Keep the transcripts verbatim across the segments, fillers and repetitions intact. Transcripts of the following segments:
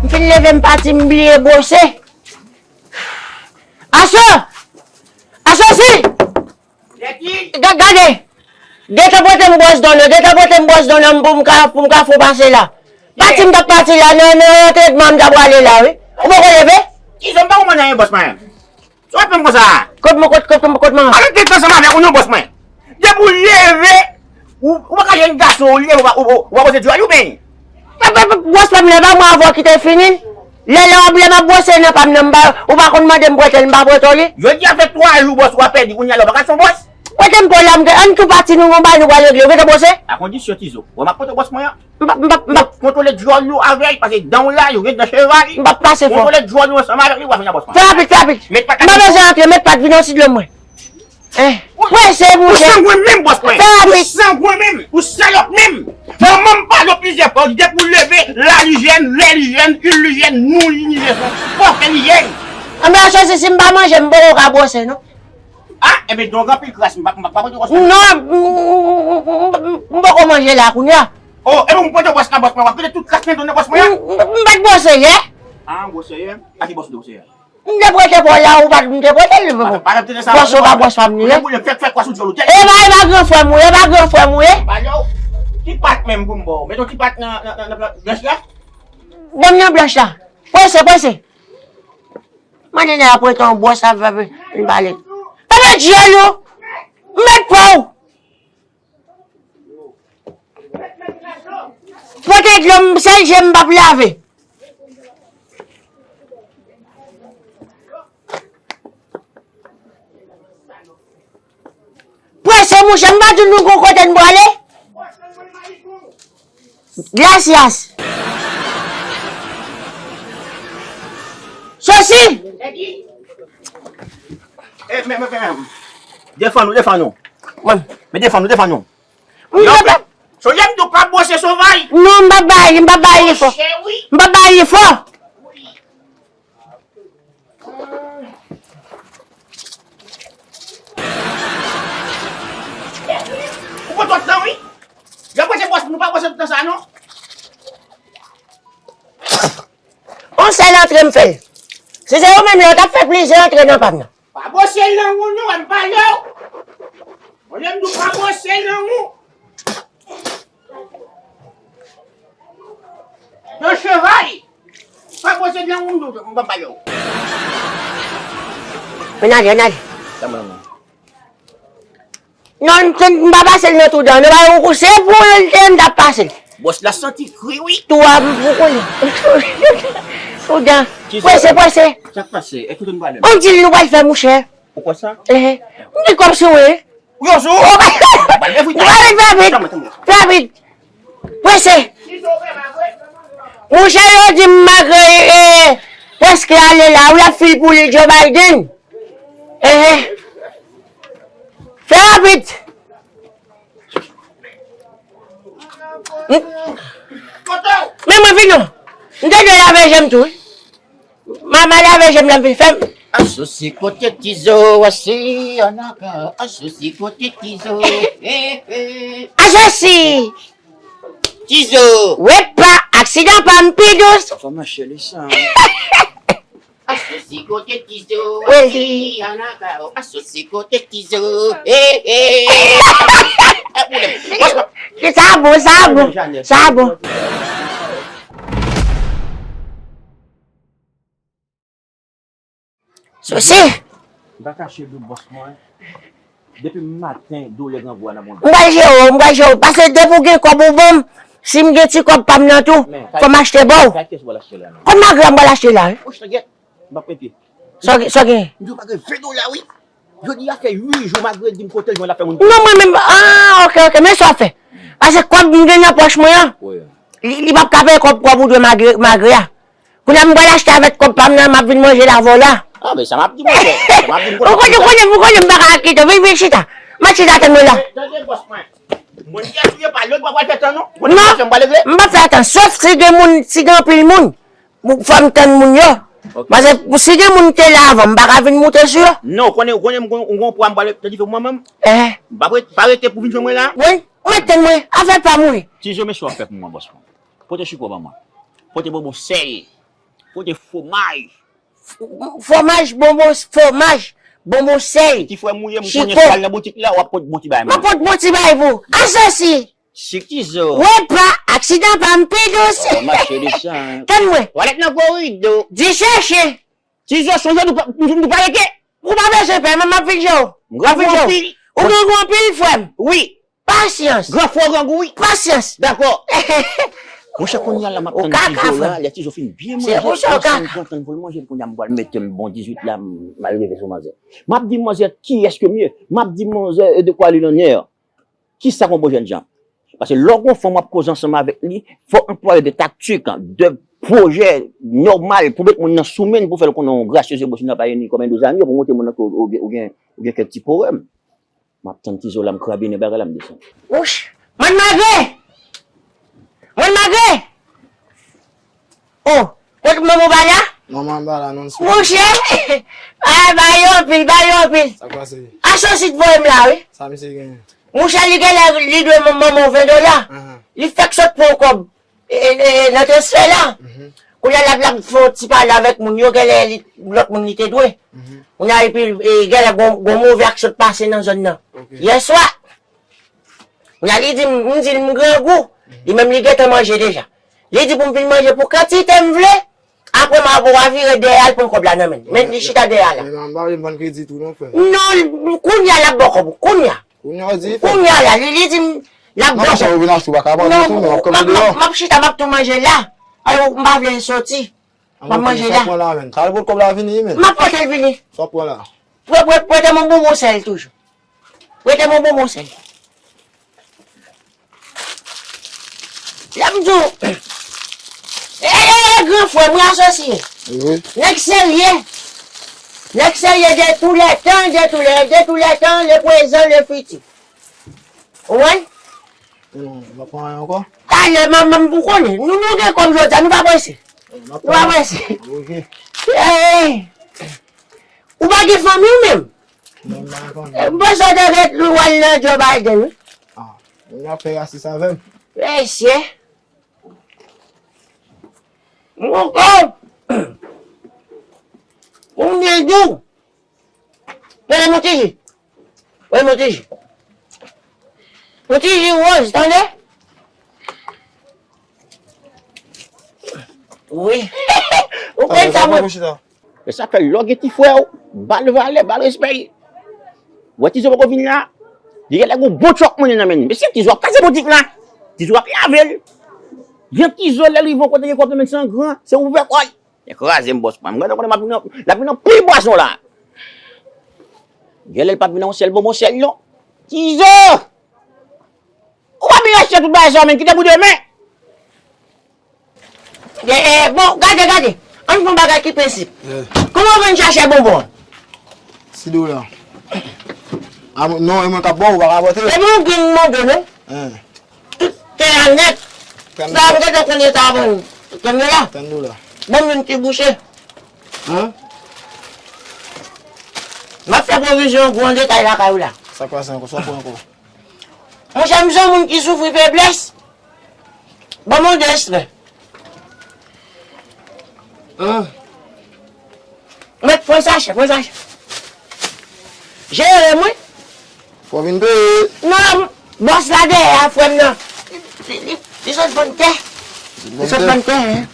M fin leve, m pati, m bliye bwose. Aso! Asosi! Ga-, gade! Gentan pote m bwòs dò nan, gentan pote m bwòs dò nan pou m ka, pou m ka fè w pase la. Pati m t ap pati la, nan, nan antrenman m t ap prale la, wi. Ou poko leve? Kijan m pa konprann anyen, bòs mwen. Sa w ap fè m konsa a? Kot mwen, kot, kot, kot mwen? Alò, te ansanm avèk ou non, bòs mwen. Depi w leve, ou, ou pa ka jwenn gason, ou leve, ou pa, ou, ou, ou pa poze dyòl ou, men. Pa, pa, pa, bòs pa m la, pa mwen avè w ki te fini. Lè, lè w ap, lè m ap bwose nan pa m nan, m pa, ou pa konn mande m prete l, m pa prete w li. Jodi a fè twa jou, bòs, ou ap pèdi, kounye a la, ou pa ka son bòs. Prete m pa w la, m te, ann tou pati nou, gon bagay nou pral regle, ou gentan bwose? A kondisyon, Tizo. Wè, m ap pote bòs mwen an. M p ap, m p ap, m p ap. Kontwole dyòl nou avè l, paske dan w la, yo gen dan cheval. M p ap pase fò. Kontwole dyòl nou ansanm avèk li, w a fini a bòs mwen. Fè rapid, fè rapid. M pa bezwen antre, met pat, vin yon ti dlo mwen. Eh, prese, monchè. Ou sangwen menm, bòs mwen. Fè rapid. Ou sangwen menm. Ou salòp menm. Manman m pale w plizyè fwa, depi w leve, lalijyèn, lèlijyèn, ilijyèn, nou ilijyèn, fò fè lijyèn. Anben, Asosi, si m pa manje, m poko ka bwose, non. Ah, enben, donk, anpil kras, m pa, m pa, pa pote bwòs mwen. Non, m, m, m, m, m, m poko manje la kounye a. Oh, enben, m pote bwòs la, bwòs mwen, w ap kite tout kras nan dlo nan bwòs mwen an? M, m, m pa t bwose yè. Ah, w bwose yè? A ki bwòs ou te bwose yè? M te prete pa w la, ou pa t, m te prete l. Bwòs ou pa bwòs pa m li ye. Fèk, fèk kras ou dyòl ou. E pa, e pa gran frè m ou ye, e pa gran frè m ou ye. Ki pat menm pou m ba w? Met yon ti pat nan, nan, nan, nan blanch la. Ban m nan blanch la. Prese, prese. Mande nèg la prete yon bwòs avè vin pale. Epi dyòl ou, m met pa w. Pote dlo m, sèl je m p ap lave. Prese, monchè, m pa di nou gon kote n prale? Gracias. Sosi! Eh, men, men, men, men. Defann ou, defann ou. Mwen. Men defann ou, defann ou. M pa... Sosi, m tou pa bwose sovaj. Non, m pa bay, m pa bay li fò. M pa bay li fò. Ou pran twòp tan, wi. Lè w panse bwòs, nou pa bwose tout tan sa, non. On sèl antre m fè l. Si se ou menm, yo t ap fè plizyè antre nan pa m nan. Pa bwose l nan wou, non, m pale w. Mwen menm, nou pa bwose l nan wou. Yon cheval! Pa poze nan moun nou, m pa pale w. Ann ale, ann ale. Non, m pa pase l nan tou dan. Nou pa yon kou, se pou l te m t ap pase l. Bòs la santi kri, wi. Tou a, m pou konnen. Tou dan. Prese, prese. Sa k pase? Ekoute m pale. On dil nou pral fè, monchè. Ou kwè sa? Ehe. M di kòb sou, wi. Ou yo sou? Ou pa... Ba l refri. Ba l refri. Tanm, tanm. Fè rapid. Prese. Monchè, yo di m malgre, eh, prèske ale la, wi, ap fil pou li, Joe Biden. Eh, eh. Fè rapid. M-, men mwen vin non. M te dwe lave je m tou, wi. Mama lave je m, lè m vin fè m. Asosi kote Tizo, wasi anaka. Asosi kote Tizo. Eh, eh. Asosi. Tizo. Wepa, aksidan pa m pi dous. Fò mache li san. Asosi kote Tizo, wasi anaka. Asosi kote Tizo. Eh, eh. Sa bon, sa bon, sa bon. Sosi. M pa kache dou bòs mwen. Depi maten, doulè grangou a nan bondye. M pral jere w, m pral jere w. Paske depi w gen kòb ou ban m, si m gen ti kòb pa m nan tou, fò m achte ba w. Kòb malgre a m pral achte la, wi. Ou changèt, m ap mete. Sa w gen, sa w gen? M di w malgre ven dola, wi. Jodi a fè uit jou malgre di m kote l jwenn l ap fè moun. Non, mwen menm, ah, ok, ok, men sa w fè. Paske kòb m gen nan pòch mwen an, li, li p ap ka peye kòb, kòb ou dwe malgre, malgre a. Kounye a m pral achte avèk kòb pa m nan, m ap vin manje l avè w la. Ah, men sa m ap di, monchè. Sa m ap di, m konnen. Ou konnen, ou konnen, ou konnen m pa ka kite w. Vin, vin chita. M ap chita, tann mwen la. Tande, bòs mwen. Mwen te touye pa lòt, w ap fè tan, non? Non, m p ap fè tan. Sof si gen moun, si gen anpil moun, fò m tann moun yo. Ok. Paske si gen moun ki te la avan, m pa ka vin moute sou yo. Non, ou konnen, ou konnen, m gon, m gon pwa m pral planifiye pou mwen menm. Eh. M pa rete, pa rete pou vin jwenn mwen la. Wi, mwen tann mwen. Afè pa m, wi. Ti zo, men sa w ap fè pou mwen, bòs mwen. Pote chiko ban mwen. Pote bonbon sèl. Kote fwomaj? Fwomaj, bonbon, fwomaj, bonbon sèl. Ti frè m ou ye, m konnen si w al nan boutik la, w ap pot bon ti bagay. M ap pot bon ti bagay pou ou. Asosi. Sik Tizo. Repa, aksidan pa m pi dous. Oh, mache de chan. Tann mwen. Twalèt nan koridò. Di chèche. Tizo, sonje nou pa, nou, nou pa rete. Ou pa bezwen pè, m ap vin jwe w. M ap vin jwe w. Ou grangou anpil, frè m. Wi. Pasyans. Gran fò grangou, wi. Pasyans. Dakò. Monchè, kounye a la, m ap tann Tizo la, lè Tizo fin byen manje, tann pou l manje, kounye a m pral mete m bon dizuit la, m al rive sou manzè. M ap di manzè, qui est-ce que mieux? M ap di manzè, de quoi il en est? Kisa k yon bon jènjan? Paske lè w gon fanm w ap koze ansanm avèk li, fò w anplwaye de taktik, de pwojè nòmal pou met moun nan sou men, pou fè l konnen yon grasyez e bon, sinon pa gen ni kòm en dozanyo pou montre moun nan ke w, ou gen, ou gen, ou gen kèk ti pwoblèm. M ap tann Tizo la, m krabinnen bagay la, m desann. Wouch! Mòn Magre! Mòn Magre! Oh, kot manman w pa la? Manman m pa la, non, sou. Monchè! Ay, ba yo anpil, ba yo anpil. Sa k pase? Asosi t voye m la, wi. Sa misye genyen? Monchè, li genlè, li dwe man-, manman w ven dola. Ahan. Li fèk sot pran kòb, e, e, e, nan transfè la. Mhm. Kounye a l ap, l ap fè yon ti pale avèk moun yo, genlè li, lòt moun li te dwe. Mhm. Kounye a, epi, e, genlè gon, gon move aksyon t pase nan zòn nan. Ok. Yèswa. Kounye a, li di m, m di l m grangou. Mhm. Li menm li gentan manje deja. Li di pou m vin manje pou kantite m vle. Apre m ap, w a vire dèyè al pran kòb la nan men l. Men li chita dèyè a la. Men m pa vle vann kredi tou non, frè. Non, kounye a l ap ba w kòb ou, kounye a. Kounye a w di, frè. Kounye a la, li, li di m, l ap ba w kòb. Ou vin achte, ou pa ka vann li tou, men w ap kanpe deyò. M ap, m ap chita, m ap tou manje la. Ay, m pa vle soti. M ap manje la. Sa w pran la, men. Sa w pot kòb la vini, men. M ap pote l vini. Sa w pran la. Pre-, pre-, prete m yon bonbon sèl toujou. Prete m yon bonbon sèl. Lè m di w, e, e, e, gran frè m, asosye. Wi. Nèg serye. Nèg serye de tous les temps, de tous les, de tous les temps, le présent, le futur. Ou konprann? Non, m pa pran anyen ankò. Talè, manman m pou konnen. Nou, nou gen kòb jodi a, nou pa prese. Nou pa prese. Ok. Ey! Ou pa gen fanmi w menm? Non, m pa gen fanmi. E, m panse w te ret lou al nan Joe Biden, wi. Ah, moun ap fè rasis avè m. Mesye. Mon kòb. Ou byen di w. Mete mon ti ji. Wi, mon ti ji. Mon ti ji woz, tande? Wi. Ou konn sa mwen. E sa fè lè w gen ti frè w, ba l valè, ba l respè. Wè Tizo poko vin la. Li genlè gon bon chòk mwen nan men l. Mesye Tizo ap kraze boutik la. Tizo ap lave l. Gen Tizo lè l rive yon kote gen kòb nan men l se an gran, se ouvè kò l. Li kraze m bòs mwen. Mwen konnen m ap vin nan, l ap vin nan pil bwason la. Genlè l p ap vin nan yon sèl bonbon sèl non. Tizo! Ou pa byen achte tout bagay sa yo, men kite pou demen. E, e, bon, gade, gade. Ann fè yon bagay ki prensip. Eh. Kòman w vin chache bonbon an? Sis dola. A, non, e mwen k ap ba w, ou pa ka pote. E bon, ou gen mande, non? Eh. Tout tè a nèt. Sa, m gentan konnen sa avan. Tande la? Trant dola. Ban m yon ti bouche. Hein? M ap fè pwovizyon gwo an detay lakay ou la. Sa k pase ankò? Sa w pran ankò? Monchè, m se yon moun ki soufri feblès. Ban m yon de ekstrè. Ah. Mèt, pran sachè, pran sachè. Jere m, wi. Fò w vin peye. Non, bòs la dèyè a, frè m nan. Li, li, li sot vann tè. Li sot vann tè, hein.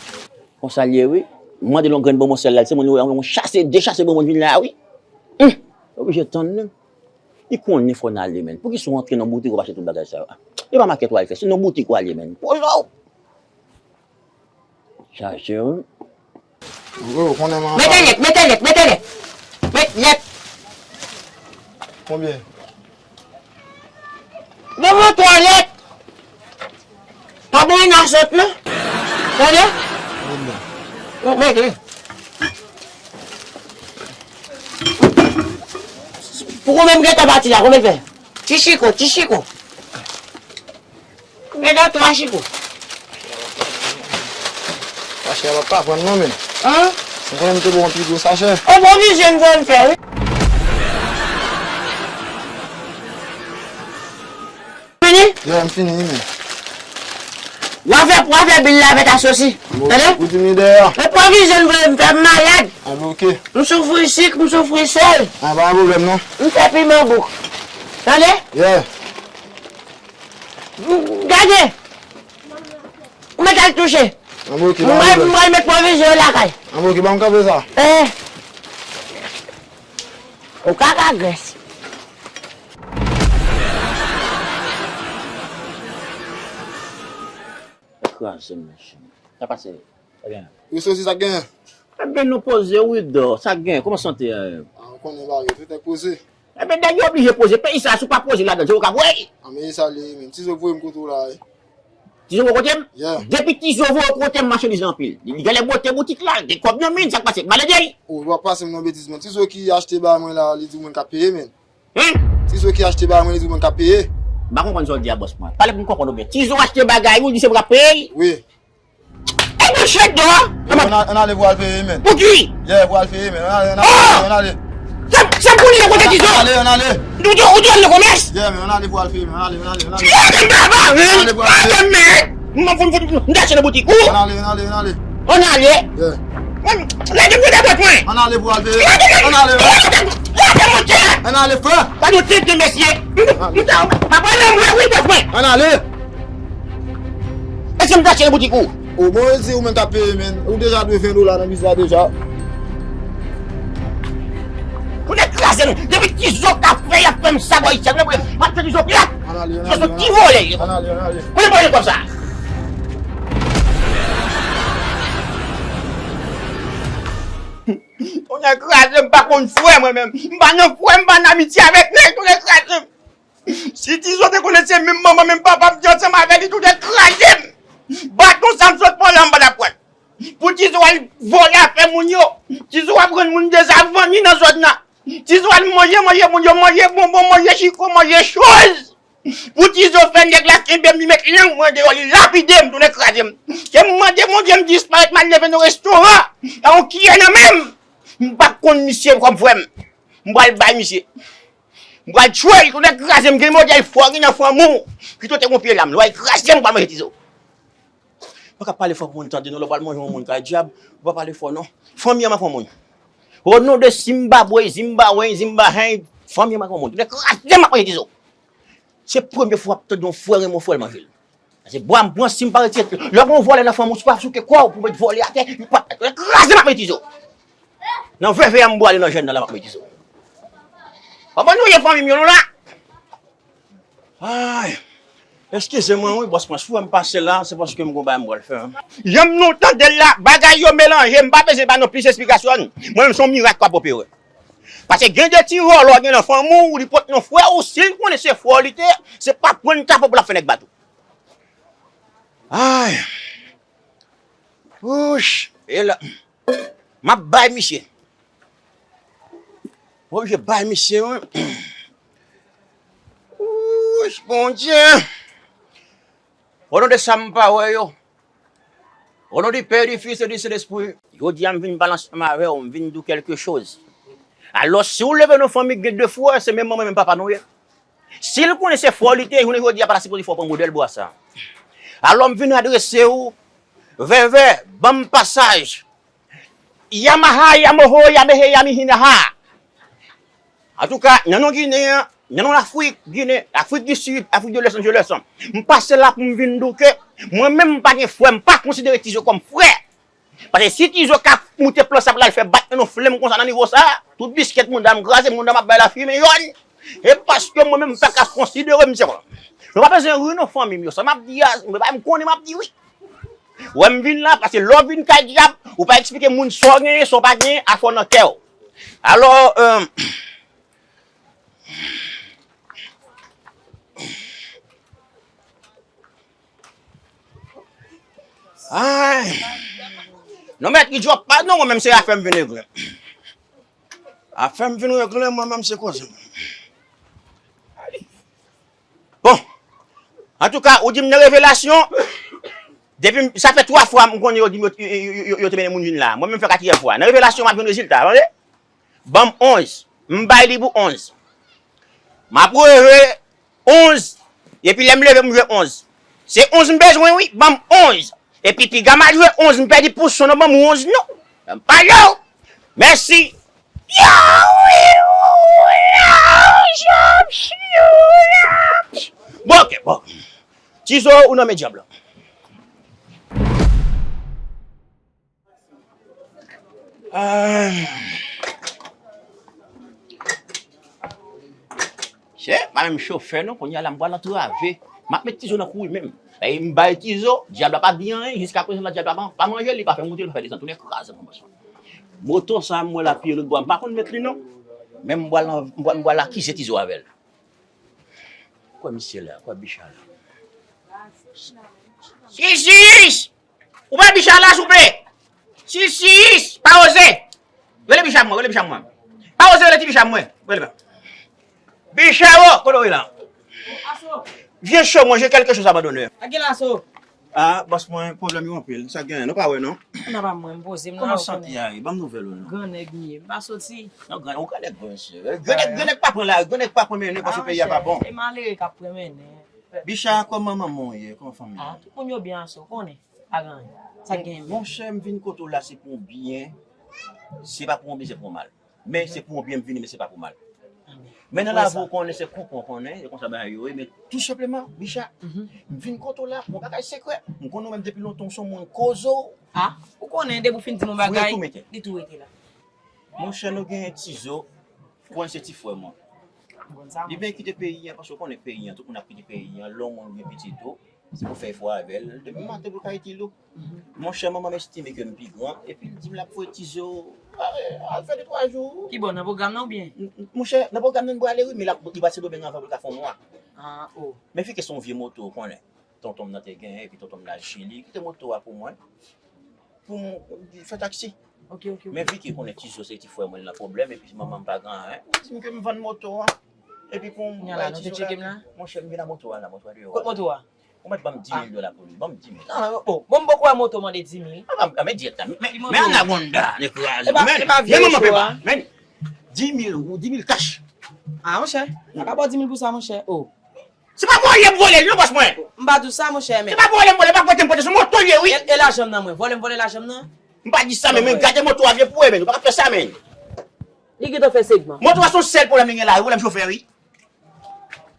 Konsa l ye, wi. M mande l yon grenn bonbon sèl la, se moun yon chase, de chase bonbon vin la, wi. Hum. Oblije tann li. Li konnen fò n ale, menn. Poukisa w antre nan boutik w ap achte tout bagay sa yo? E pa makèt w al fè, se nan boutik w ale, menn. Poze w. Chache, wi. Mete lèt, mete lèt, mete lèt. Met lèt. Konbyen? Bon, bon, twalèt. Pa bon, nan sot, non. Tande? Bon, mete. Pou konbyen m gentan pati la, konbyen l fè? Ti chiko, ti chiko. Mete twa chiko. Sachè a pa pran non, men. Hein? Ou konnen m te ba w yon pi gwo sachè. O, bon, vizyon m konn fè, wi. Fini? Yeah, m fini, wi, men. W a fè, w a fè bil la avèk asosi. Tande? Ou di m li dèyè. E pwovizyon voye m fè m malad. Anben, oke. M soufri sik, m soufri sèl. A, pa gen pwoblèm, non. M fè piman bouk. Tande? Yeah. M, gade. M mèt al touche. Anben, oke, pa gen pwoblèm. M pral, m pral met pwovizyon yo lakay. Anben, oke, ban m kanpe sa. Eh. Ou ka ka grès. Kraze m, mesye. Sa pase? Sa gen? Wi, Sosi, sa gen? Ebyen, nou poze, wi, dò. Sa gen? Kòman sante a? A, ou konnen bagay, tout nèg poze. Ebyen, nèg yo oblije poze. Peyi sa, si w pa poze ladan, se ou k ap wè. A, men sa li ye menm. Ti Zo voye m kote w la, wi. Ti Zo voye w kote m? Yeah. Depi Ti Zo voye w kote m, machandiz la anpil. Li genlè monte boutik la, li gen kòb nan men, sa k pase? Malede! Ou pa pase m nan betiz, men. Ti Zo ki achte ba mwen la, li di mwen k ap peye, men. Hein? Ti Zo ki achte bagay mwen, li di mwen k ap peye. M pa konprann sa w di a, bòs mwen. Pale pou m konprann ou byen. Ti Zo achte bagay ou, li di se pou l ap peye l? Wi. E mwen chèk dò. Ann al, ann ale pou al peye, men. Pou ki? Yeah, pou al peye, men. Ann ale, ann ale, ann ale. Se, se pou li yo kote Ti Zo. Ann ale, ann ale. Ou di, ou di ann nan komès? Yeah, men, ann ale pou al peye, men. Ann ale, ann ale, ann ale. Ann ale pou al peye. Ann ale pou al peye. M ap fout, fout, m dache nan boutik ou. Ann ale, ann ale, ann ale. Ann ale. Yeah. Lè gen pwoblèm avèk mwen. Ann ale pou al peye. Ann ale. Lè gen pwoblèm avèk mwen. Ann ale, frè. Pa nou tenten, mesye. M, m, m, m, pa pale mwen, wi, bòs mwen. Ann ale. Èske m dache nan boutik ou? O bon, e di ou menm k ap peye, men. Ou deja dwe ven dola nan biznis la deja. Ou te kraze nou. Depi Ti Zo k ap fè, y ap fè m sa bò isit. M ap fè Ti Zo plat. Ann ale, ann ale, ann ale. Ti Zo se ti vòlè. Ann ale, ann ale. Kote m pran kòb sa? Tonnè kraze m, m pa konn frè mwen menm. M pa nan frè, m pa nan amitye avèk nèg, tonnè kraze m. Si Ti Zo te konnen se menm manman, menm papa m te ansanm avè li, tonnè kraze m. Baton sa m sot pran la, m pa t ap pran l. Pou Ti Zo al vòlè afè moun yo. Ti Zo ap rann moun dezavani nan zòn nan. Ti Zo al manje, manje moun yo, manje bonbon, manje chiko, manje choz. Pou Ti Zo fè nèg la kenbe m, li met lang mwen deyò, li lapide m, tounen kraze m. Ke m mande Bondye m disparèt, m al leve nan restoran, pa yon kiyè nan men m. M p ap konn misye kòm frè m. M pral bay misye. M pral tchwe l, tounen kraze m, gen modèl fò, gen nan fanmi w. Pito te gon pye lam, lwa l kraze m, m pral manje Ti Zo. Ou pa ka pale fò pou moun tande, non, lè w pral manje yon moun kay dyab, ou pa pale fò, non. Fanmi an m ap yon moun. O non de Zimbabwe, Zimbabwe, Zimbabwe, fanmi an m ap yon moun. Tounen kraze m, m ap manje Ti Zo. Se premye fwa w ap tande yon frè renmen yon frè l manje l. Se bwa m pran, si m pa retire, lè gon vòlè nan fanmi w, si w pa souke kò w pou met vòlè atè, li p ap kraze m ap met Ti Zo. Nan veve a m bwale nan jèn nan la m ap met Ti Zo. Kòman nou ye fanmi m yo nou la? Ay. Eskize mwen wi, bòs mwen, si w wè m pase la, se paske m gon bagay m pral fè. Jan m nou tande l la, bagay yo melanje, m pa bezwen ba nou plis esplikasyon. Mwen menm se yon mirak k ap opere. Paske gen de ti vòlò gen nan fanmi w, li pot nan frè w, si l konnen se frè w li te, se pa pran n kapo pou l ap fè nèg bat ou. Ay. Wouch. E la. M ap bay misye. M oblije bay misye, wi. Wouch, Bondye. O non de sa m pa wè yo. O non di Pè, di Fis e di Sentespri. Jodi a m vin pale ansanm avè w, m vin di w kèlke choz. Alò, si w leve nan fanmi k gen de frè, se menm manman, menm papa nou ye. Si l konnen se frè w li te, jounen jodi a pa ta sipoze fè w pran modèl bwa sa. Alò, m vin adrese w, Vèvè, ban m pasaj. Yamaha, Yamaha, Yamaha, Yamihinaha. Antouka, nan non Ginen an, nan non Lafrik, Ginen, Afrik di Sid, Afrik de Lès, Angeles, m pase la pou m vin di w ke mwen menm m pa gen frè, m pa konsidere Ti Zo kòm frè. Paske si Ti Zo ka moute plan sa pou l al fè bat nan yon flenm konsa nan nivo sa, tout biskèt mouda m kraze, mouda m ap bay lafimen jòn. E paske mwen menm m pa ka konsidere misye kòm. Nou pa bezwen ri non fanmi m yo, sa m ap di a, m konnen m ap di wi. Wè m vin la, paske lè w vin kay dyab, ou pa eksplike moun sa w genyen, sa w pa genyen, afè w nan kè w. Alò, euh, ay. Non, mèt, li djòp pa, non, mwen menm se afè m vin regle. Afè m vin regle, mwen menm se koze m. Bon, antouka, ou di m nan revelasyon, depi m, sa fè twa fwa m konnen yo di m yo, yo, yo, yo, yo te mennen moun vin la. Mwen menm fè katriyèm fwa. Nan revelasyon, m ap jwenn rezilta, tande? Ban m onz. M bay li pou onz. M ap reve onz. Epi lè m leve, m jwe onz. Se onz m bezwen, wi, ban m onz. Epi piga m al jwe onz, m pèdi pou son non, ban m onz non. Ban m pale w. Mèsi. Bon, ok, bon. Tizo, ou nan men dyab la. Ah. Chè, pa menm chofè non, kounye a la m pral antrave. M ap met Tizo nan kouri menm. E m bay Tizo, dyab la pa di anyen, jiska prezan la dyab la pa, pa manje l, li pa fè moute, li pa fè desann, tounen kraze konpòsman. Moto sa m wè l ap piye lòt bò a, m pa konn met li non. Men m pral, m pral, m pral akize Tizo avè l. Kwè misye la, kwè bicha la. Sis, sis! Ou pa bicha la, souple? Sis, sis! Pa oze! Rele bicha mwen, rele bicha mwen. Pa oze rele ti bicha mwen. Rele pa. Bicha wo, kote w ye la? Vye cho, mwen, j'ai quelque chose à abandonner. Ak gen laso. Ah, bòs mwen, pwoblèm yo anpil. Sa k genyen? Nou pa wè, non? Nan pa mwen, m poze m nan. Kòman sante a ye? Ban m nouvèl ou, non? Gran nèg m ye. M pa soti. Non, gran, ou gran nèg vre, mesye. Gran nèg, gran nèg pa pran la, gran nèg pa pran mennen paske peyi a pa bon. E malere k ap pran mennen. Bicha, kòman manman w ye? Kòman fanmi a? Ah, tout moun yo byen, aso, konnen. Pa gen anyen. Sa k genyen menm? Monchè, m vin kote w la, se pou yon byen. Se pa pou yon byen, se pou yon mal. Men se pou yon byen m vini, men se pa pou mal. Men nan lavi w konnen se konprann konnen, se konsa bagay yo ye, men tou senpleman, Bicha, m vin kote w la pou yon bagay sekrè. M konnen w menm depi lontan w se yon moun kozo. Ah, ou konnen depi w fin di m yon bagay, li tou rete la. Monchè, nou genyen Tizo, konnen se ti frè mwen. Li byen kite peyi a, paske w konnen peyi a, tout moun ap kite peyi a, lè yon moun gen pitit ou, se pou fè efò avè l. Depi maten pou l ka itil ou. Monchè, manman m estime ke m pi gran, epi l di m l ap voye Tizo al fè de twa jou. Kibò, nan pwogram nan oubyen? Monchè, nan pwogram nan li prale wi, men l ap, li pral Sendomeng anvan pou l ka fè yon mwa. Ah, oh. Men Vike se yon vye moto, ou konnen. Tonton m nan te genyen, epi tonton m nan jili, kite moto a pou mwen. Pou m fè taksi. Ok, ok, ok. Men Vike konnen Tizo se ti frè mwen, li nan pwoblèm, epi manman m pa gen anyen. Li di m ke m vann moto a. Epi pou m bay Tizo la. Monchè, m vin a moto a la, moto a deyò a. Kot moto a? Ou mèt ban m di mil dola pou li. Ban m di mil. Ah, oh, bon, m poko wè moto mande di mil. Ah, ban m, men dirèk la. Men, men anakonda, nèg kraze. Men, men manman pepa. Men, di mil, ou di mil kach. Ah, monchè, m pa ba w di mil pou sa, monchè. Oh. Se pa vòlè m vòlè l non, bòs mwen. M pa di w sa, monchè, men. Se pa vòlè m vòlè, pa pote m pote, se moto l ye, wi. E, e lajan m nan mwen, vòlè m vòlè lajan m nan? M pa di sa, men, men gade moto a vye pou wè, men, ou pa ka fè sa, men. Li gentan fè segman. Moto a se yon sèl pwoblèm li gen la, wi, pwoblèm chofè, wi.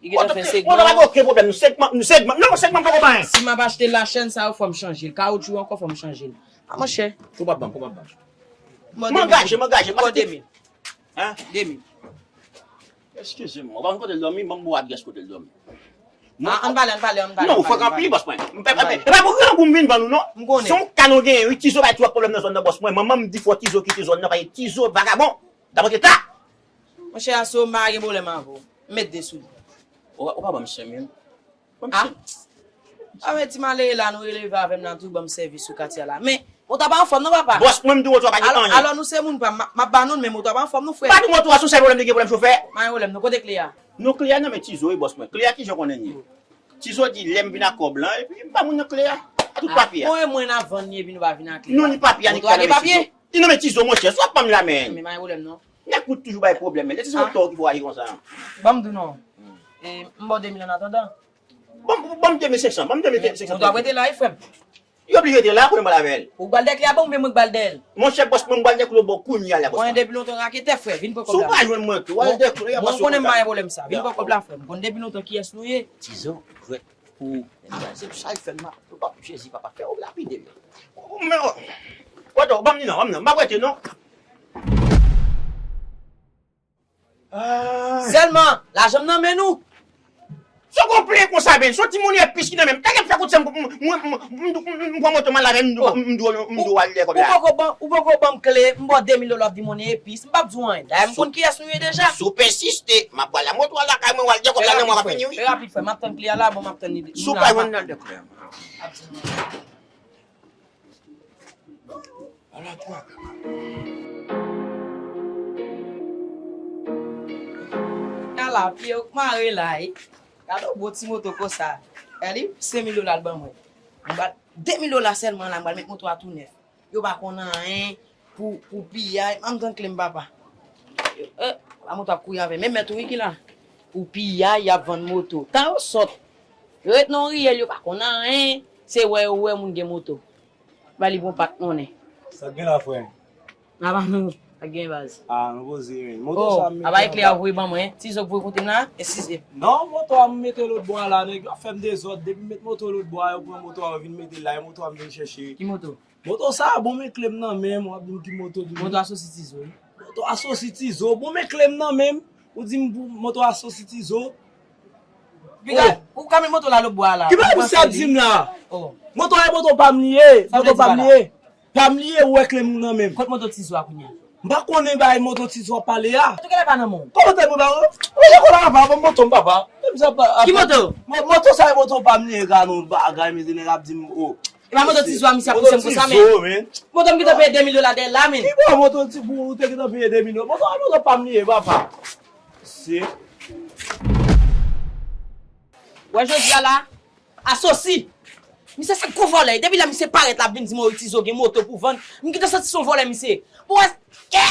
Li gentan fè segman. Moto pa gen okenn pwoblèm, nou segman, nou segman, non, segman poko pa anyen. Si m ap achte lachèn sa yo, fò m chanje l. Kawoutchou ankò, fò m chanje l. A, monchè. Ou p ap ban m, ou p ap ban m. M angaje, m angaje, m angaje. Hein? De mil. Eskize m, ou pa konn kote l dòmi, ban m bo adyès kote l dòmi. Ah, ann pale, ann pale, ann pale. Non, ou fòk anpil, bòs mwen. E pa pou grangou m vin vann ou, non. M konnen. Se yon ka nou genyen, wi, Tizo bay twòp pwoblèm nan zòn nan, bòs mwen. Manman m di fò Tizo kite zòn nan, paske Tizo vagabon. Daprè ta. Monchè, aso m pa gen pwoblèm avè w. M met de sou li. Ou, ou pa ban m senk mil? Ah. Avè ti malere la, nou releve avè m nan tou, ban m sèvis sou katye a la. Men, moto a pa anfòm non, papa. Bòs mwen, m di moto a pa gen anyen. Alò, nou se moun pa m, m ap ba nou l, men moto a pa anfòm non, frè. Pa di moto a se yon sèl pwoblèm li gen, pwoblèm chofè. Pa gen pwoblèm non, kote kle a? Non, kle a nan men Tizo, wi, bòs mwen. Kle a kijan w konnen l ye? Tizo di, lè m vin ak kòb lan, epi m ba moun nan kle a. A tout papye a. Bon, e mwen n ap vann li, epi nou pa vin ak kle a. Non, ni papye a, ni kle a nan men Tizo. Li nan men Tizo, monchè, si w ap ban m la, men. Men pa gen pwoblèm non. Nèg ou toujou bay pwoblèm, men. Se ti moto ki fè w aji konsa. Ban m di w non. E, m ba w de mil an atandan. Ban m, ban m de mil senk san, ban m de mil senk san. Moto a rete la, wi, frè m. Li oblije rete la, konnen m pral avè l. Ou pral dèyè kle a ban m oubyen mwen k pral dèyè l? Monchè, bòs mwen, m pral dèyè kle w bò kounye a la, bòs mwen. Mwen depi lontan raketè, frè, vin pran kòb la. Si w pa jwenn mwen tou, al dèyè kle w, y a pa pwoblèm. Bon, ou konnen m pa gen pwoblèm sa, vin pran kòb la, frè m. Konn depi lontan kiyès nou ye. Tizo, jwèt pou nèg sa, se sa l fè m, m ap, Jezi, papa, fè w lapide m. Men, oh, oh, ban m li non, ban m li non, m pa prete non. Ah. Sèlman, lajan m nan men nou. Sa w gon plen konsa, men, se yon timoun epis ki nan men m. Kaka m fè kout sèm, m, m pran moto m al avè l, m di w al dèyè kòb la. Ou poko ban, ou poko ban m kle, m ba w de mil dola, w ap di m on epis. M p ap di w anyen. Dayè, m konn kiyès nou ye deja. Si w pèsiste, m ap ba w la moto a lakay mwen, w al dèyè kòb la nan mwen, w ap vini, wi. Fè rapid, frè, m ap tann kle a la, bon, m ap tann li. Si w pa jwenn nan de klè. Ala twa kaka. Ala pye w k mare la, wi. Gade yon bon ti moto konsa. Gade, senk mil dola l ban mwen. M ba l de mil dola sèlman la, m pral met moto a tou nèf. Yo pa konn anyen pou, pou piyay. Ban m tann kle m, papa. Eh, la moto ap kouri avè m. Men mèt ou wi ki la. Pou piyay, y ap vann moto. Tan yo sòt. Yo ret nan yon riyèl, yo pa konn anyen. Se wè yo wè moun gen moto. Ba li bon pat monnen. Sa k gen la, frè? Apa nou, sa k gen baz? Ah, nou poze, men. Moto sa m mete anba. Apa eklè a voye ban mwen, ti zo k voye kote m la, eskize. Non, moto a m mete lòt bò a la, nèg yo ap fè m dezòd. Depi m met moto lòt bò a, yo pran moto a, yo vin mete la, e moto a m vin chèche. Ki moto? Moto sa a, bon, men kle m nan men m, w ap di m ki moto, di m. Moto Asosi Tizo, wi. Moto Asosi Tizo, bon, men kle m nan men m, ou di m pou moto Asosi Tizo. Piga, ou ka met moto la lòt bò a la. Ki bagay misye ap di m la? Oh. Moto a, moto pa m li ye, moto pa m li ye. Pa m li ye, ou wè kle m nan men m. Kot moto Tizo a kounye a? M pa konnen bagay moto Tizo ap pale a. Moto genlè pa nan men w. Kòman te mwen pa wè? Ou wè jan kola ava, bon, moto m papa. Ki moto? Mo-, moto sa e moto pa m li ye, ka nou bagay, men nèg ap di m, oh. E pa moto Tizo a misye ap pouse m konsa, men. Moto Tizo, men. Moto m gentan peye de mil dola dèyè l la, men. Ki bò moto ti pou ou te gentan peye de mil dola? Moto a moto pa m li ye, papa. Se. Wè jodi a la, Asosi. Misye se gwo vòlè. Depi lè misye parèt la ap vin di m, wi, Tizo gen moto pou vann. M gentan santi se yon vòlè misye. Bon, wè, kè.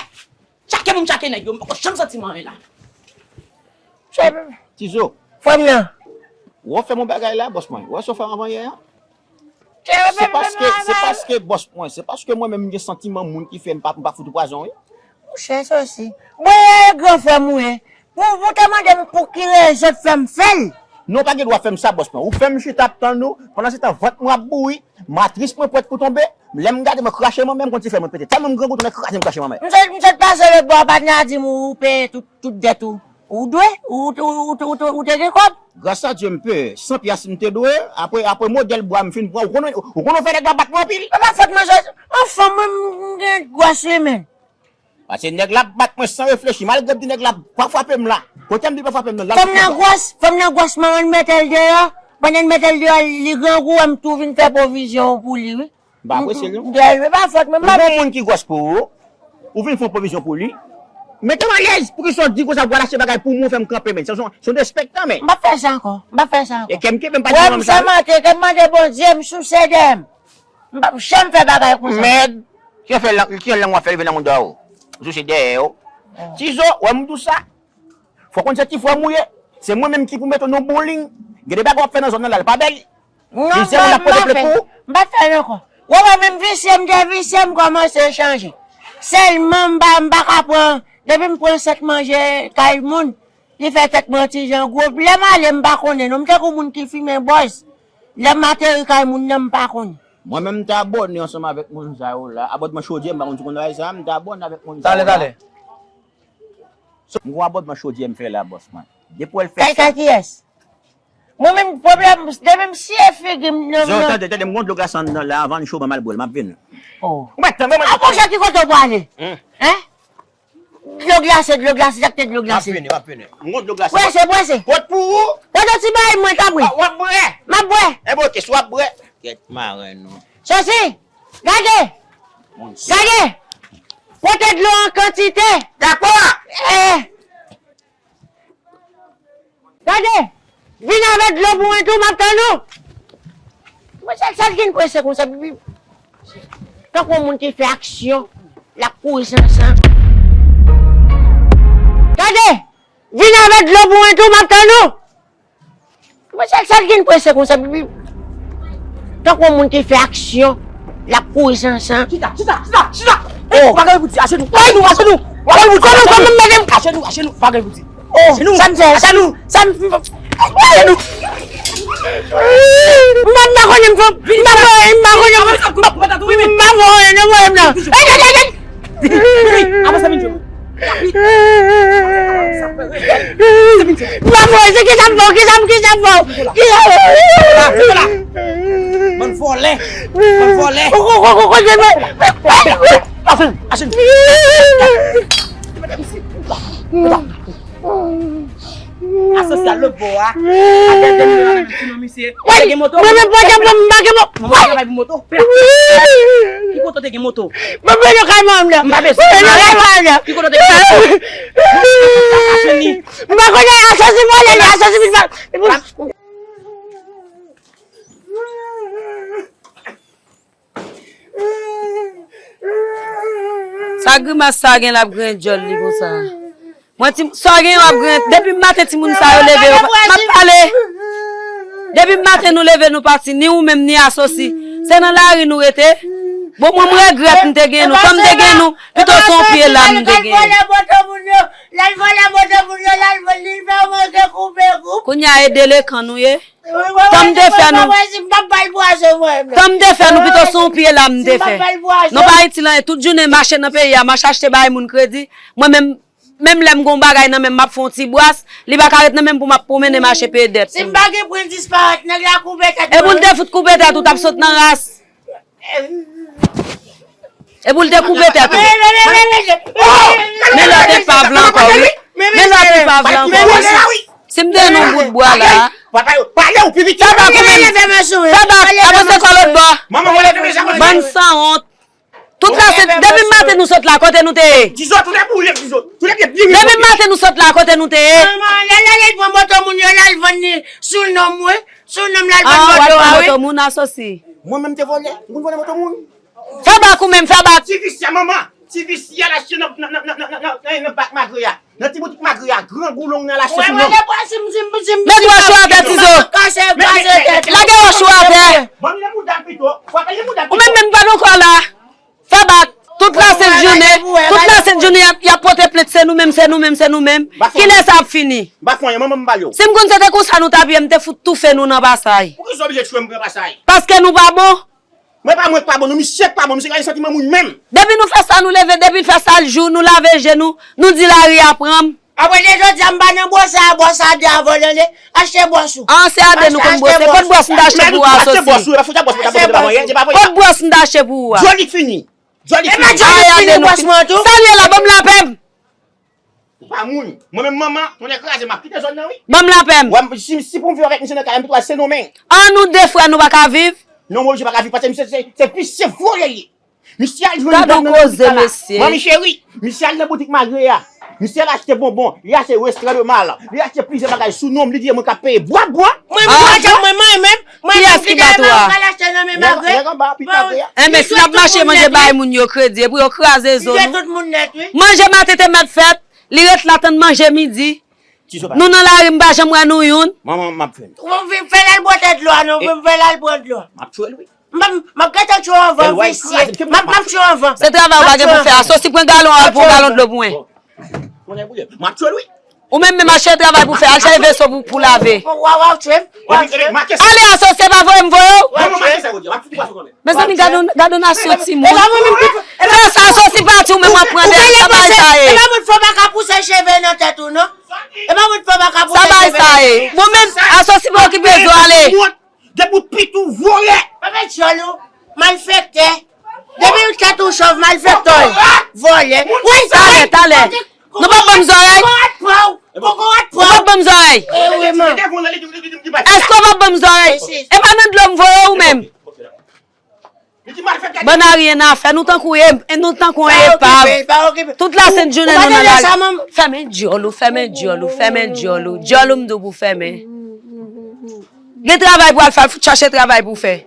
Tchake pou m tchake nèg yo, m poko janm santi m anyen la. Tizo. Frè m nan. Wè w fè m yon bagay la, bòs mwen. Wè sa w fè m avan yè a? Se paske, se paske, bòs mwen, se paske mwen menm m gen santiman moun ki fè m pa, m pa fout ou pwazon, wi. Monchè, sa osi. Mwen, e gran frè m ou ye. Pou, pou te mande m pou ki rezon w fè m fè l. Non, w pa gen dwa fè m sa, bòs mwen. Ou fè m chita ap tann ou, pandan se tan vant mwen ap bouri, matris mwen prèt pou tonbe. Lè m gade, mwen krache manmay, m konn ti frè mwen pete. Tèlman m grangou, tounen kraze m krache manmay. M sot, m sot pase lòt bò a, patnè a di m ou peye tout, tout dèt ou. Ou dwe, ou, ou te gen kòb. Gras a Dye, m peye san pyas m te dwe, apre, apre modèl bwa m fin pran, ou konn, ou konn fè nèg la bat mwen anpil. E pa fòt mwen, an fanm mwen, m gen gwòs wi, men. Paske nèg la ap bat mwen san reflechi, malgre m di nèg la pa frape m la. Kote m di pa frape m nan, l al frape m. Fanm nan gwòs, fanm nan gwòs, manman l mete l deyò. Pandan l mete l deyò, li grangou, wè m tou vin fè pwovizyon pou li, wi. M pa apresye l, non. M, m, m pa fòt, men m pa. Ou gon moun ki gwòs pou ou, ou vin fè yon pwovizyon pou li. Mete m alèz, poukisa w di konsa, w pral achte bagay pou mwen, w fè m kanpe, men. Se yon, se yon derespektan, men. M p ap fè sa ankò, m p ap fè sa ankò. E kè m kenbe m pa di yon nonm sa. Wè m fè manti, kè m mande Bondye, m souse dèyè m. M p ap janm fè bagay konsa. Mèd, ki fè lang, ki lang w ap fè rive nan mouda w? Ou souse dèyè w. Tizo, wè m di w sa. Fò w konn se ti frè m ou ye. Se mwen menm ki pou mete w nan bon liy. Gen de bagay w ap fè nan zòn nan la, l pa bèl. Non, m pa, m pa fè. M pa fè l ankò. Wè, wè, menm visye m te visye, m kòmanse chanje. Sèlman m pa, m pa ka pran, depi m pran sèt manje kay moun, li fè tèt mwen ti jan gwo. Lè m ale, m pa konnen non. M tankou moun ki fimen bòz. Lè m ateri kay moun nan, m pa konnen. Mwen menm m te abòne ansanm avèk moun sa yo la. Abònman chodyè, m pa konn si w konn bagay sa, m te abòne avèk moun sa yo la. Talè, talè. M gon abònman chodyè m fè la, bòs mwen. Depi w wè l fè sa. Kay, kay kiyès? Mwen menm, pwoblèm, depi m siye figi m nan. Zo, tande, tande, m gon dlo glase anndan la, avan l cho, ban m al bwè l, m ap vini. Oh. Ou mèt tann, mwen, mwen. A, monchè, ki kote w prale? Hen? Dlo glase, dlo glase, sa k te dlo glase? M ap vini, m ap vini. M gon dlo glase. Prese, prese. Pot pou ou? Pote ti bay mwen, tanpri. W ap bwè? M ap bwè. Enben, oke, si w ap bwè. Kèt maren nou. Sosi, gade. Gade. Pote dlo an kantite. Dakò. Eh. Gade, vin avèk dlo pou mwen tou, m ap tann ou. Mwen, sa, sa l gen prese konsa, pipi. Tankou yon moun ki fè aksyon, l ap kouri san san. Gade, vin avèk dlo pou mwen tou, m ap tann ou. Mwen, sa, sa l gen prese konsa, pipi. Tankou yon moun ki fè aksyon, l ap kouri san san. Chita, chita, chita, chita. Oh. Bagay pou di, ajenou, ajenou, ajenou. Bagay pou di. Kòman, kòman m mete m? Ajenou, ajenou, bagay pou di. Oh, ajenou, sa m fè, ajenou, sa m fè. Ajenou. M pa, m pa konnen m fè, m pa konnen, m pa konnen, m pa konnen, non, mwen, non. Ey, ey, ey, ey. Avanse, vin jwenn mwen. M pa konnen, se kisa m fè w, kisa m, kisa m fè w. Kisa m fè w? Bann vòlè. Bann vòlè. Ou, ou, ou, ou, ou, ou, Asosi, asosi. Asosi a lòt bò a. Atè de mil dola nan men ti non misye. Ou te gen moto? Mwen menm pa gen moto, m pa gen moto. Mwen pa travay pou moto. Ki kote w te gen moto? Mwen mete kay manman m nan. M pa bezwen. Mwen mete kay manman m nan. Ki kote w te gen moto? Asosi. M pa konnen, asosi vòlè li, asosi vin vòlè. Sa grimas sa gen l ap griyen djòl li konsa? Mwen ti, sa gen yo ap griyen, depi maten timoun sa yo leve yo, m ap pale. Depi maten nou leve nou pati, ni ou menm ni Asosi. Se nan lari nou rete. Bon, mwen m regrèt m te gen nou. Tan m te gen nou, pito se yon pye lam m te gen. Kounye a e delekan nou ye. Tan m te fè nou. Tan m te fè nou, pito se yon pye lam m te fè. Nou pa itil anyen. Tout jounen mache nan peyi a, mache achte bay moun kredi. Mwen menm, menm lè m gon bagay nan men m, m ap fè yon ti bwas, li pa ka ret nan men m pou m ap pwomennen mache peye dèt. Si m pa gen pwen disparèt, nèg la koupe tèt mwen. E pou l te fout koupe tèt ou, t ap sot nan ras. E pou l te koupe tèt ou. Men lòt e pa vle ankò, wi. Men lòt e pa vle ankò, wi. Si m te nan bout bwa la. Pale ou pi vit. Fè bak ou menm. Fè bak, avanse kò lòt bò. Bann sanwont. Tout la se depi maten nou sot la, kote nou te ye? Dizo, tout e boule, Dizo. Tout e byen, byen. Depi maten nou sot la, kote nou te ye? Manman, lè lè lè pran moto moun yo, lè l vann li sou non mwen, sou non m lè l vann moto a, wi. Moto moun Asosi. Mwen menm te vòlè, m konn vòlè moto moun. Fè bak ou menm, fè bak. Ti visye, manman, ti visye a l achte nan, nan, nan bak magre a. Nan ti boutik magre a, grangou long nan l achte sou non. Met wòch ou atè, Tizo. Lage wòch ou atè. Ou menm menm pa nan kò la. Fè bak. Tout la sent jounen, tout la sent jounen y ap, y ap pote plent, se nou menm, se nou menm, se nou menm. Kilè sa ap fini? Si m konn se te konsa nou t ap ye, m te fout toufe nou nan pasay. Paske nou pa bon. Mwen pa mwen k pa bon, non, misye k pa bon, misye gade santiman moun menm. Depi nou fè sa, nou leve, depi l fè sa, l jou, nou lave je nou, nou di lari a pran m. Apre de jodi a, m pa nan bwòs a, bwòs a de a vòlè l ye, achte bwòs ou. An, se a de nou konn bwose. Kot bwòs m t achte pou ou a, Asosi? Kot bwòs m t achte pou ou a? Joli fini. Joli fini. Ay, a de nou fini. Sa l ye la, ban m lapè m. Ou pa moun. Mwen menm manman, tonnè kraze m, m ap kite zòn nan, wi. Ban m lapè m. Wè, si, si pou m viv avèk misye nan kay, m tou al Sendomeng. An, nou de frè, nou pa ka viv? Non, mwen oblije pa ka viv, paske misye se, se visye vòlè l ye. Misye al jwenn dam nan nan boutik la. Manmi cheri, misye al nan boutik magre a. Misye al achte bonbon, li achte restran de mal, li achte plizyè bagay sou non m, li di e mwen k ap peye. Bwa, bwa. Mwen, mwen, mwen, mwen, mwen, mwen, mwen, kiyès ki bato a? Nèg anba, pita vre a. Enben, si n ap mache manje bay moun yo kredi, epi yo kraze zo nou. Manje maten te mèt fèt, li ret la tann manje midi. Nou nan lari, m pa janm wè nou youn. Manman, m ap fè. Ou vin fè l al bwè tèt dlo a, non, vin fè l al pran dlo a. M ap tchwe l, wi. M ap, m ap gentan tchwe w anvan, visye. M ap, m ap tchwe w anvan. Se travay ou pa gen pou fè a. Asosi pran galon a, al pran galon dlo pou mwen. Tonnè boule. M ap tchwe l, wi. Ou menm menm al chèche travay pou fè, al chèche veso pou, pou lave. W a, w a tchwe m, w a tchwe m. Ale Asosi, se pa voye m voye w. Mezanmi, gade yon, gade yon nasyon timoun. Fè sa, Asosi pati, ou menm w ap pran dèyè. Sa bagay sa ye? E pa mwen fò pa ka pouse cheve nan tèt ou, non. E pa mwen fò pa ka pouse cheve nan tèt ou. Sa bagay sa ye? Bon, menm Asosi pa okipe zo, ale. Depi w piti w vòlè. Pa fè djòl ou, malfektè. Depi w tèt ou chòv, malfektè. Vòlè. Wi, talè, talè. Nou p ap ban m zòrèy? Kokorat pa w. Kokorat pa w. Ou p ap ban m zòrèy? Èske w p ap ban m zòrèy? E pa nan dlo m voye ou menm. Bann aryen a fè, nou tankou e, nou tankou yon epav. Tout la sent jounen nou nan lari. Fèmen djòl ou, fèmen djòl ou, fèmen djòl ou. Djòl ou m di w pou fèmen. Gen travay pou al fè, al fout chache travay pou fè.